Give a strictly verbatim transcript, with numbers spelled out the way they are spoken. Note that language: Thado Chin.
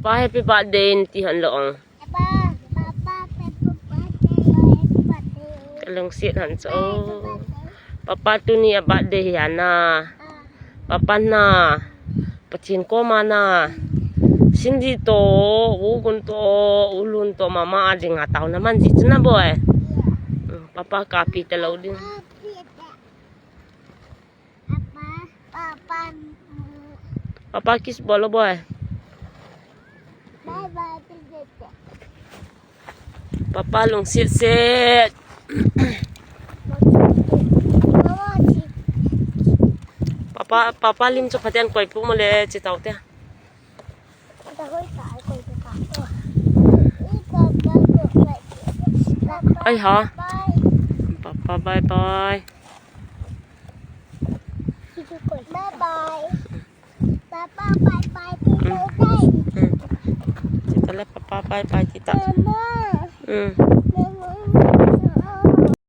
Pa happy birthday nati hon lo ong. Kalungset hon chu. Papa tuni a birthday hi ana. Papa na. Pathen koma na. Cindy to, U Gun to, U Lun to, mama a dinga taona man ji chu na boi. Papa kapi talou ding. Papa, papa. Papa kiss bol o boi. Bye bye. Papa lungset set. Papa, papa lim chu phaten koi pu mo le chi tau te. Ai ha. Papa bye bye. Bye bye. Papa bye bye. Tita le papa bye bye tita. Mama. Mm. Mama.